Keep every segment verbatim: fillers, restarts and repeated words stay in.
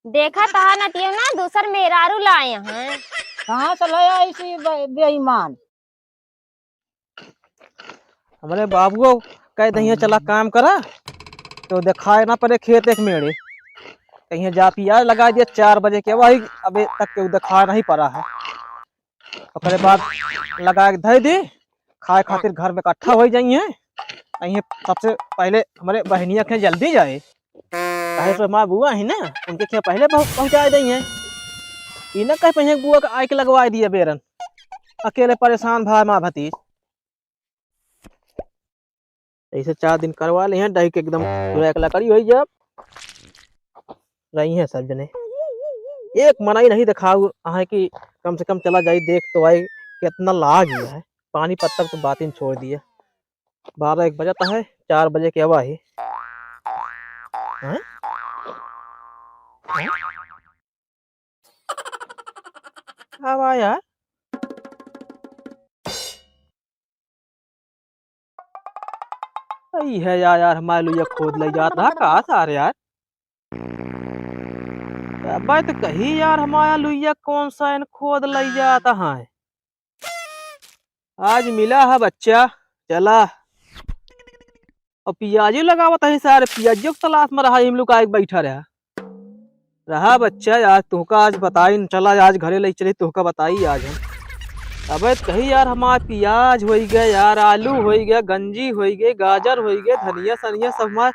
देखा तहा न तियो ना, दूसर मेहरारू लाए हैं। कहाँ से लाया ऐसी बे-, बेईमान? हमरे बाबुओ कह दहिया, "चला काम करा, तो देखाए ना पड़े खेत एक मेड़े।" कहिया जा पियाज लगा दिया चार बजे के, वही अबे तक के देखाए नहीं पड़ा है। ओकरे बाद लगा के धइ दी, खाए खातिर घर में इकट्ठा होइ जाइए। अइहे सबसे पहले हमरे बहिनिया के जल्दी जाए, काहे से हमार बुआ ही ना, उनके खेत पहले पहुँ-, पहुँचाए दइए। ई ना कह पइहे बुआ के आइके लगवाए दिए बेरन, अकेले परेशान भा माँ भतीज। ऐसे चार दिन करवा ले हैं, डाई के एकदम पूरा एक लकड़ी होइ जाब। रही हैं सब जने। एक मनई नहीं देखाउ आहे कि कम से कम चला जाई, देख तो आई कितना लाग गया है। पानी पत्ता तो बात ही छोड़ दिया। बारह एक बजत है, चार बजे के अब आई। हैं? हैं? अब आ यार। सही है यार, यार, हमारे लुइया खोद लइ जात है का सारे यार? अबे तो कही यार, हमारा लुइया कौन सा इन खोद लइ जात है? आज मिला है बच्चा, चला। और पियाजो लगावत है सारे, पियाजो के तलाश में रहा, हम लोग आके बैठा रहा। रहा बच्चा, आज तुहका आज बताई न, चला आज घरे लइ चली, तुहका बताई आज हम। अबे कही यार, हमार पियाज होइ गए यार, आलू होइ गए, गंजी होइ गए, गाजर होइ गए, धनिया सनिया सब हमार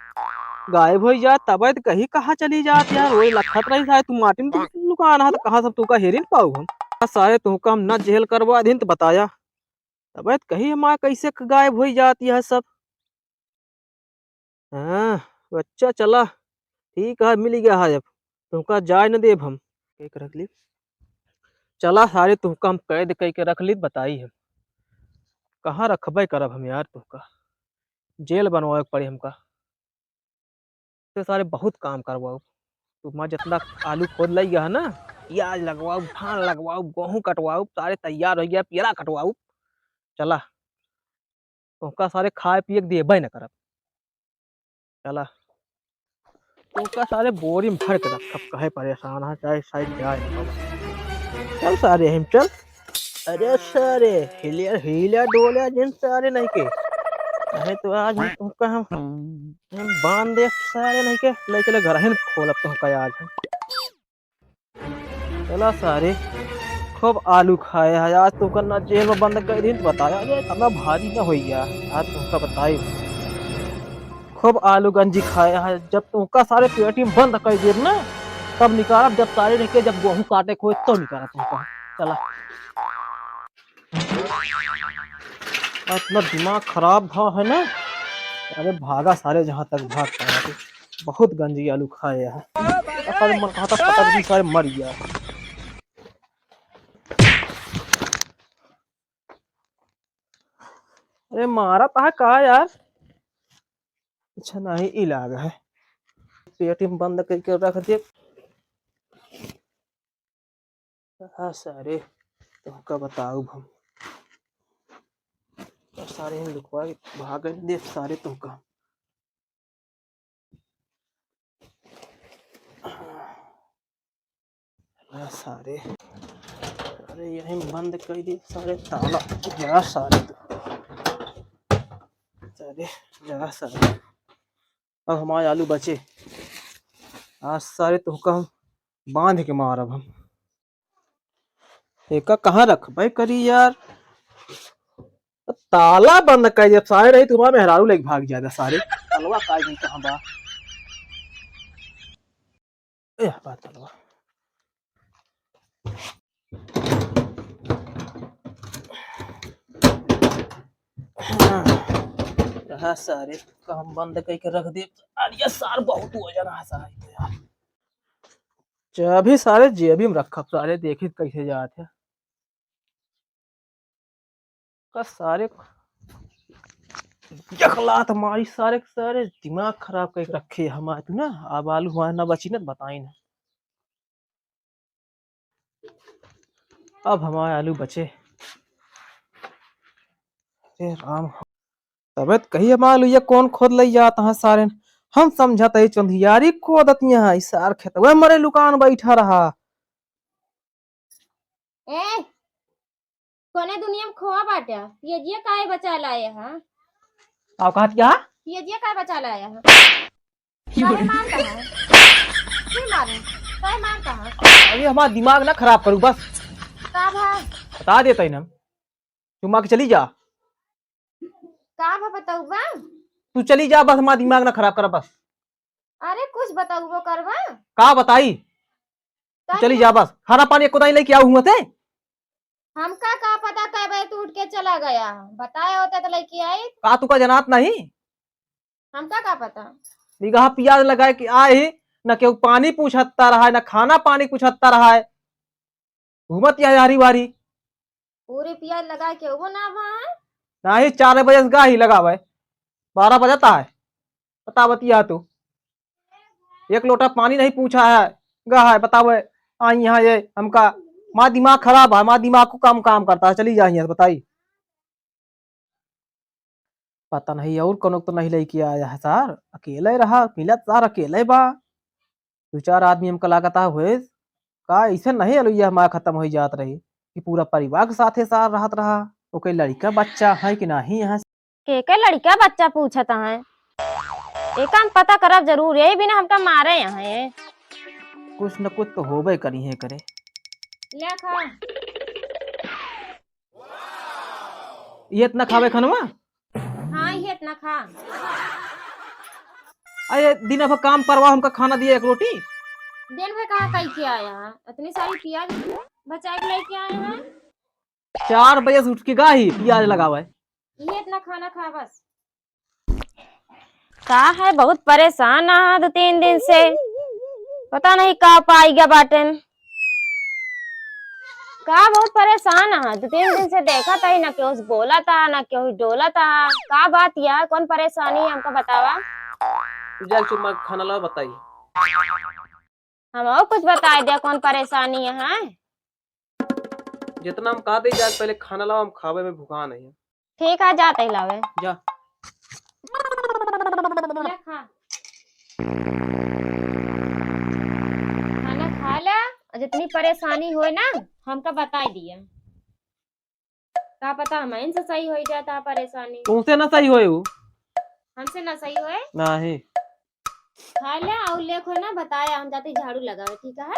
गायब होइ जात। तबे तो कही कहाँ चली जात यार, वही लखत रही सारे, तू माटी में तो लुकान है, तो कहाँ सब तुहका हेरिन पाऊ हम। सारे तुहका हम न जेल करवा दिन तो बताया। तबे तो कही हमार कैसे क-, गायब होइ जात यह सब। हाँ, बच्चा चला, ठीक है, मिल गया है अब, तुमका जाए न देब हम। कह के रख ली। चला सारे, तुमका हम कैद कह के रख ली, बताई हम। कहाँ रखबे करब हम यार तुमका? जेल बनवावे के पड़ी हमका। तो सारे बहुत काम करवाओ। तुम जितना आलू खोद लइ गया है ना, प्याज लगवाओ, धान लगवाओ, गेहूं कटवाओ, सारे तैयार होइ गया, पेड़ा कटवाओ। चला, तुमका सारे खाए पिए के देबे न करब। चला, तुमका सारे बोरी में भर के रखब, कहे परेशान है, चाहे साइड जाए न बाबा। चल सारे, हम चल। अरे सारे, हिले, हिले डोले जिन सारे नहीं के। अरे तो आज हम तुमका हम, हम बांध दे सारे नहीं के, ले चले घर ही खोलब तुमका आज हम। चला सारे, खूब आलू खाए है आज, तुमका ना जेल में बंद कर दिन तो बताया, अरे इतना भारी ना होइया, आज तुमका बताई। खूब आलू गंजी खाए है, जब तुमका सारे पेटी में बंद कर देब ना, तब निकालब, जब सारे रह के जब गेहूं काटे के होए, तब निकालब तुमका। चला। इतना दिमाग खराब भा है ना, अरे भागा सारे, जहाँ तक भाग पाया तू। बहुत गंजी आलू खाए है। सारे मन कहाँ तक पटक दी, सारे मर गया। अरे मारा ता का यार? अच्छा नहीं, ई लाग है। पेटी में बंद करके रख दे। हाँ सारे, तुमका बताउब हम। सारे हम लुकवा के भागन दे सारे तुमका। हाँ सारे, अरे यही बंद कर दे सारे ताला। जा सारे तू, सारे जा सारे। अब हमारे आलू बचे। आज सारे तुमका हम बांध के मारब हम। एका कहाँ रखबे करी यार? ताला बंद कर दिया सारे, नहीं तुम्हारा मेहरारू लेके भाग जाता सारे। तलवा का नहीं कहाँ बा? ए, बा तलवा। हाँ, रहा सारे, काम बंद करके रख दे। अरे सार बहुत वजन है सारे यार। चाबी सारे जेबी में रखब सारे, देखी कैसे जात है। का सारे जखलात मारी सारे, सारे दिमाग खराब करके रखे हमारे तू ना। अब आलू हमारे ना बची ना, बताई ना। अब हमारे आलू बचे। अरे राम, तबे त कही हमार लुइया कौन खोद लइ जात है सारे। हम समझत ही चंदियारी खोदत यहाँ, ई सार खेतवे मरे लुकान बैठा रहा। ए, कोने दुनिया में खोआ बाटे? पियजिया काहे बचा लाए हा? आओ, कहा क्या? पियजिया काहे बचा लाए हा? काहे मारता है? क्यों मारे? काहे मारता है? अरे, हमारा दिमाग ना खराब करू बस। का भा? बता देता ही ना। चुम्मा के चली जा। का भा बताऊ बा? तू चली जा बस, हमारा दिमाग ना खराब कर बस। अरे कुछ बताऊ वो करवा। का बताई? तू का चली नहीं? जा बस, खाना पानी एको दाई लेके आऊ हुआ थे। हमका का पता कब तू उठ के चला गया, बताए होते तो लेके आई। का तू का जनात नहीं? हमका का पता? बीघा पियाज लगाए के आए ही, न केहू पानी पूछता रहा है, न खाना पानी पूछता रहा है, घूमत यह यारी वारी। पूरी पियाज लगाए के वो ना बा। नाही, चार बजे से गाही लगावे, बारह बजता है, बतावत यह तू। एक लोटा पानी नहीं पूछा है, गा है, बतावे, आई यहाँ ये हमका, माँ दिमाग खराब है, माँ दिमाग को कम काम करता है, चली जा यहाँ से, बताई। पता नहीं और कोनो तो नहीं लेके आया है सार, अकेले रहा, मिलत सार अकेले बा। दो चार आदमी हमका लागत है होए, का ऐसे नहीं अलुइया हमार खत्म हो जात रही कि पूरा परिवार के साथे सार रहत रहा, ओके लड़का बच्चा है कि नहीं है। के के लड़का बच्चा पूछत हैं? एका हम पता करब जरूर, यही बिना हमका मारे हैं। कुछ न कुछ तो होबे करी है करे। ले खा। ये इतना खावे खनवा? हाँ, ये इतना खा। अरे दिन भर काम परवा, हमका खाना दिया एक रोटी। दिन भर कहाँ कई के आया है? इतनी सारी पियाज बचा के लेके आए हैं। चार बजे से उठ के गाही पियाज लगावे। ये इतना खाना खा बस। का है, बहुत परेशान आ दो तीन दिन से, पता नहीं का पाई गया बाटेन। का बहुत परेशान आ, दो तीन दिन से देखा था ही ना, केहू से बोला था ना, केहू डोला था। का बात यह, कौन परेशानी है, हमका बतावा। तू जा चुम्मा खाना लावा, बताई। हम और कुछ बताए दे, कौन परेशानी है? जितना हम कहा दे, जा पहले खाना लावा, हम खावे में भुखान है। ठीक है, जाते ही लावे। जा। ले खा। खाना खा ले, और जितनी परेशानी होए ना, हमका बताई दिया। का पता हमइन से सही होई जाता परेशानी। तुमसे ना सही होए उ। हमसे ना सही होए? नाही। खा ले और लेखो ना बताया, हम जाते झाड़ू लगावे, ठीक है?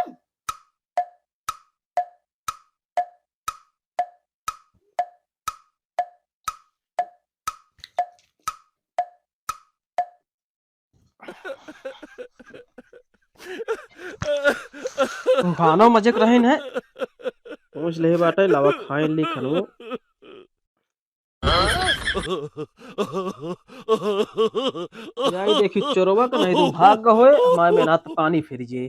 खानो मजे के रहिन है। पूछ ले बाटे, लावा खाए ली खनू। जाई देखी चोरवा के नहीं तो भाग होए, माय में नात पानी फिर जे।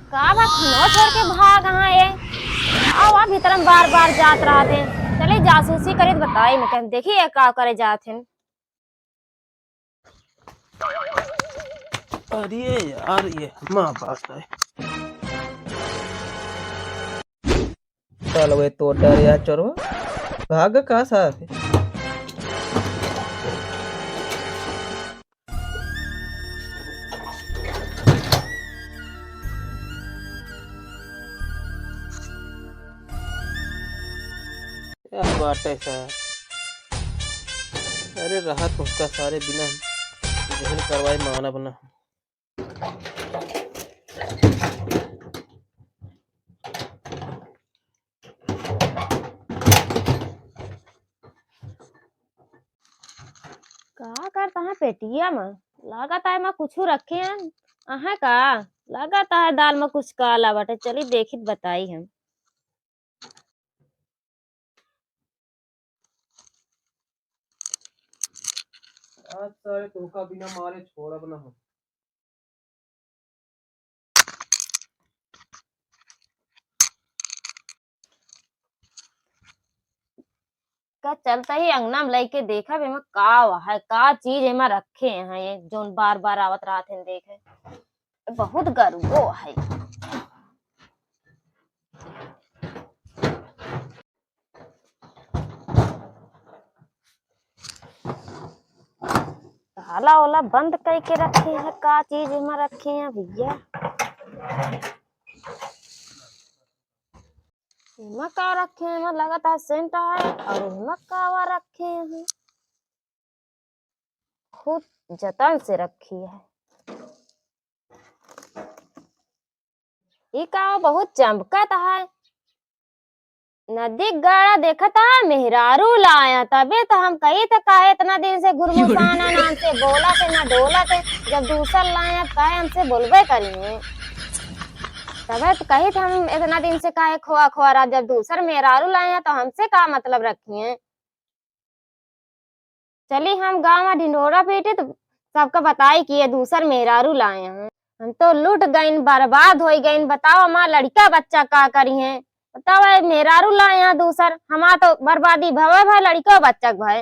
का बा, खुनवा छोड़ के भाग अहाँ ये? आओ, आ भीतर में बार-बार जात रहत हैं। चली जासूसी करी त बताई, मैं कहीं देखी ये का करे जात हैं। अरे यार, ये माँ बाप है। चल वे तो डर या चोरवा, भाग का साथ। क्या बात है सर? अरे राहत उसका सारे बिना जहन करवाए मानव ना। का करत हैं पेटिया में? लागत है एमा कुछु रखे हैं। अहै का? लागत है दाल में कुछ काला बाटे। चली देखी त बताई हम। आज सारे तोहका बिना मारे छोड़ब ना हम। का चलता ही अंगना में लइके देखब एमा का है, का चीज एमा रखे हैं ये जौन बार बार आवत रहत हैं देखे। बहुत गरुओ है। ताला ओला बंद कइके रखे हैं, का चीज एमा रखे हैं भइया? एमा का रखे हैं? एमा लगत है सेंट है, और एमा कावा रखे हैं? खूब जतन से रखी है। ई का बहुत चमकत है। नदी क गाड़ा देखत है, मेहरारू लाया, तबे तो हम कही थे काहे इतना दिन से घुरमुसान ना हमसे बोलत है ना डोलत है, जब दूसर लाया काहे हमसे बोलबे करी है। तबे तो कही थे हम इतना दिन से काहे खोआ खोआ रहा, जब दूसर मेहरारू लाया तो हमसे का मतलब रखी है। चली हम गाँव में ढिंढोरा पीटी तो सबका बताई कि ये दूसर मेहरारू लाए हैं। हम तो लुट गइन, बर्बाद होइ गइन। बताओ हमार लड़िका बच्चा का करी हैं? बताओ, ये मेहरारू लाए हैं दूसर, हमार तो बर्बादी भवे भा लड़िका बच्चा क भए।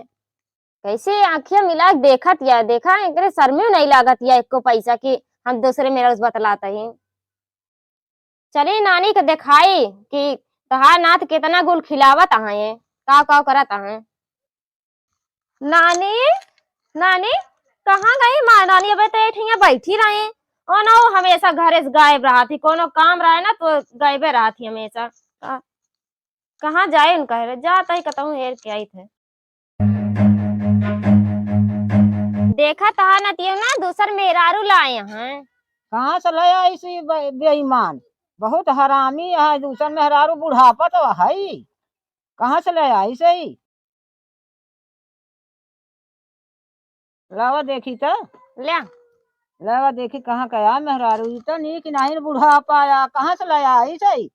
कैसे आँखिया मिला के देखत या, देखा एकरे शर्मियो नहीं लागत या एको पैसा कि हम दूसरे मेहरारू से बतलात ही। चली नानी के देखाई कि तोहार नाथ केतना गुल खिलावत हैं, काव काव करत हैं। नानी, नानी, कहाँ गई माँ नानी? अबे तो एक ठिया बैठी रही। ओ ना, वो हमेशा घरे से गायब रहत ही, कोनो काम रहे ना तो गायबे रहत ही हमेशा। का-, कहाँ जाए उनका है? जात ही कतहूँ हेर के आई थे। देखत हा नतिया ना, दूसर मेहरारू लाए हैं। कहाँ से ले आई सी बे-, बेईमान? बहुत हरामी है, दूसर मेहरारू बुढ़ापा तो है ही। कहाँ से ले आई सही? लावा देखी तो। ल्या। लावा देखी कहाँ का आ मेहरारू, ई तो नीक नाहीं बुढ़ापा आ, कहाँ से ले आई सही?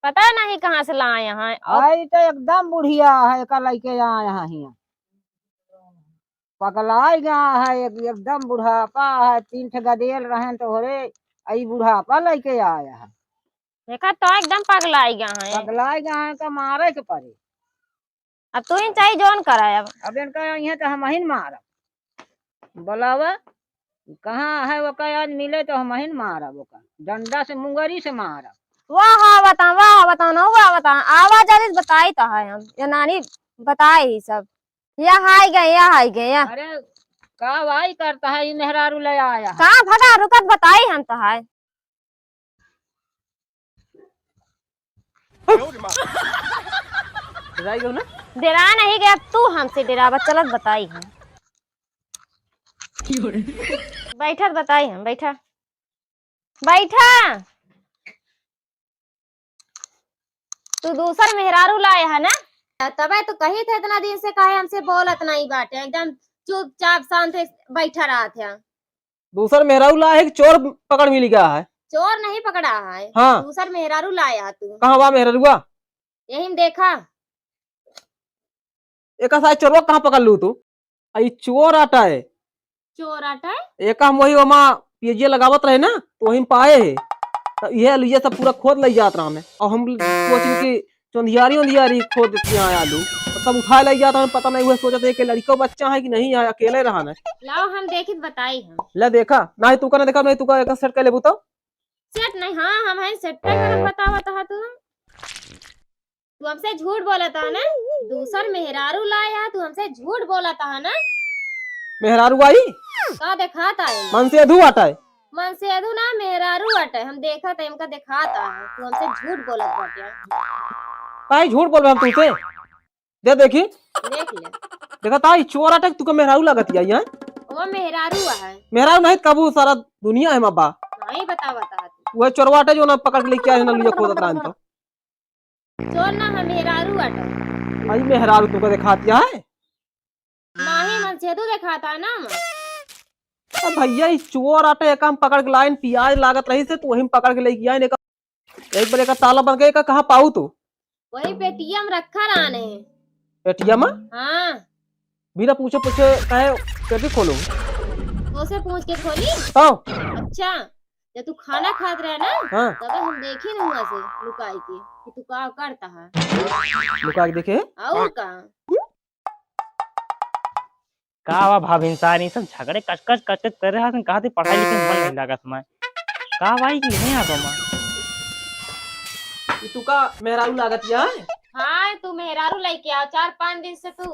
पता नहीं कहाँ से लाए हैं। और आई तो एकदम बुढ़िया है, एका लइके आए हैं हियाँ। पगलाइ गया है, एक-, एकदम बुढ़ापा है, तीन ठे गदेल रहेन तोहरे, अई बुढ़ापा लइके आया है। देखा तो एकदम पगलाइ गया है। पगलाइ गया है, का मारे के पड़े। अब तू ही चाही जौन कराए अब। अब इनका यहाँ तो हमहिन मारब। बोलावा, कहाँ है ओका, आज मिले तो हमहिन मारब ओका, डंडा से, मुंगरी से मारब। वाह, हाँ, बता, वाह, बता ना, वाह, बता। आवाज आवाज बताई तो है हम, ये नानी बताए ही सब। या हाय गए, या हाय गए, या। अरे, का वाई करता है, ई मेहरारू ले आया है। का भगा, रुकत बताई हम तो है। डराई गयो ना? डरा नहीं गया, तू हमसे डरावा, चलत बताई हम। बैठत बताई हम, बैठा। बैठा। तू दूसर मेहरारू लाए है ना? तबे तो कही थे इतना दिन से काहे हमसे बोलत नहीं बाटे, एकदम चुपचाप शांत से बैठा रहत है। दूसर मेहरारू लाए है कि चोर पकड़ मिल गया है? चोर नहीं पकड़ा है। हाँ। दूसर मेहरारू लाया तू। कहाँ बा मेहरारुआ? यही में देखा। एका साथ चोरवा कहाँ पकड़ लू तू? आ, ई चोर आटा है। चोर आटा है? एका हम वही ओमा पेजिया लगावत रहे ना, तो वही में पाए है। तो यह लुइया सब पूरा खोद लई जात रहा मैं। और हम सोचिन कि चोंधियारी ओंधियारी खोद देती हैं आलू। तो सब उठाए लई जात रहा, पता नहीं वह सोचत है कि लड़िको बच्चा है कि नहीं है, अकेले रहा ना। लाओ हम देखी तो बताई हम। ले देखा, नहीं तू का ना देखा, नहीं तू का एक सेट कर लेबू तो। सेट नहीं, हाँ, हम हैं सेट कर, बतावा तो तू। तू हमसे झूठ बोलत हा ना? दूसर मेहरारू लाया, तू हमसे झूठ बोलत हा ना? मेहरारू आई? का देखात आए? मनसेधू आटा है। मनसेधू ना, मेहरारू आटा है। हम देखत है, हमका देखात आए। तू हमसे झूठ बोलत बाटे। काहे झूठ बोलबे हम तुमसे? दे देखी। देख ले। देखा ता, ई चोर आटा है, तुका मेहरारू लागत आई, हैं? वो मेहरारू है। मेहरारू नहीं, कबू सारा दुनिया है माँ बा। नहीं बतावत हा तू। वह चोरवा आटा जो ना पकड़ के लेके आए ना, लुइया खोदत रहन तो। चोर ना है, मेहरारू आटा। आई मेहरारू तुमको देखात या है? नाही, मनसेधू देखात है ना हम। अब भैया, ई चोर आटा एक हम पकड़ के लाइन, पियाज लागत रही से, तो वही में पकड़ के लेके आइन। एक, एक बार एक ताला बन गए, का कहाँ पाऊ तू? वही पेटिया में रखा रहने। पेटिया में? हाँ। बिना पूछे पूछे काहे पेटी खोलू? तोसे पूछ के खोली? हाँ। अच्छा, जब तू खाना खात रहे ना, हाँ। तबे हम देखी ना वहाँ से लुकाई के कि तू का करता है। लुका के देखे? और का? का बा भाभी, इंसान ई सब झगड़े कच कच कच कच कर रहा है, कहा थे पढ़ाई लिखे में मन नहीं लागत हमारे। का भाई की नहीं आता माँ? ई तू का मेहरारू लागत या है? हाँ, तू मेहरारू लेके आओ, चार पाँच दिन से तू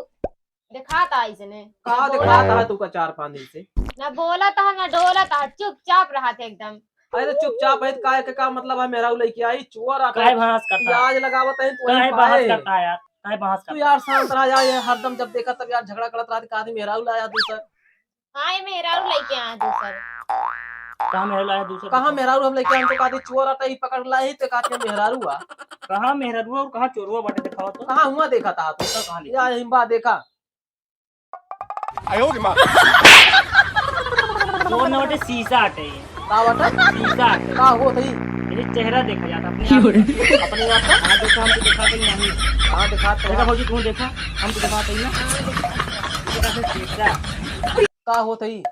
देखात है इसने। का देखात है तू का चार पाँच दिन से? ना बोलत है, ना डोलत है, चुपचाप रहत है एकदम। अरे तो चुपचाप है, तो काहे के का मतलब है, मेहरारू लइके आई, चोर आता है, काहे बहस करता है? प्याज लगावत है, तो काहे बहस करता है यार? काहे बहस करता है? तू यार शांत रह जा, ये हरदम जब देखा तब यार झगड़ा करत रहत, का आदमी मेहरारू लाया दूसर। हाँ, ये मेहरारू लइके आया दूसर। कहाँ मेहरारू लाया दूसर? कहाँ मेहरारू हम लइके आए, हम तो कहते चोर आता ही पकड़ लाए ही, तो कहते मेहरारू आ। कहाँ मेहरारू और कहाँ चोरवा बाटे, दिखावा तो। कहाँ हुआ देखा था तू? तो कहाँ लिखा? या हिम्बा देखा। आयो रे माँ। चोर न बाटे, शीशा आटे। का बाटे? शीशा आटे। का होत है? ये चेहरा देखा जाता अपने आप का। अपने आप का? हाँ, देखा, हम तो दिखाते ही नहीं। हाँ, दिखाते देखा हैं। भौजी, तू देखा, हम तो दिखाते ही ना। ये देखा, शीशा। का होत है?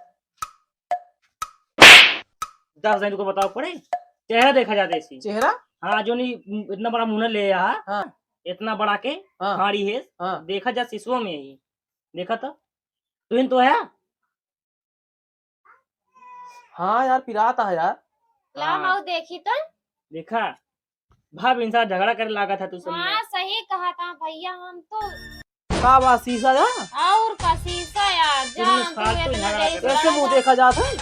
दस जन को बताओ पड़े, चेहरा देखा जाता है इसी। चेहरा? हाँ, जो नहीं इतना बड़ा मुंह ले यहाँ, हाँ। इतना बड़ा के हाँ। फाड़ी है, हाँ। देखा जा शीशो में ही। देखा तो, तुहिन तो है। हाँ यार, पिरात है यार। ला हाँ। माऊ देखी तो। देखा, भाव इंसान झगड़ा करे लागा था तू सब हाँ, में। सही कहा था भैया, हम तो का बा शीशा जा? और का शीशा यार, तुम जान तू फालतू इतना झगड़ा देर कर से कैसे मुंह बैठा। देखा जात है?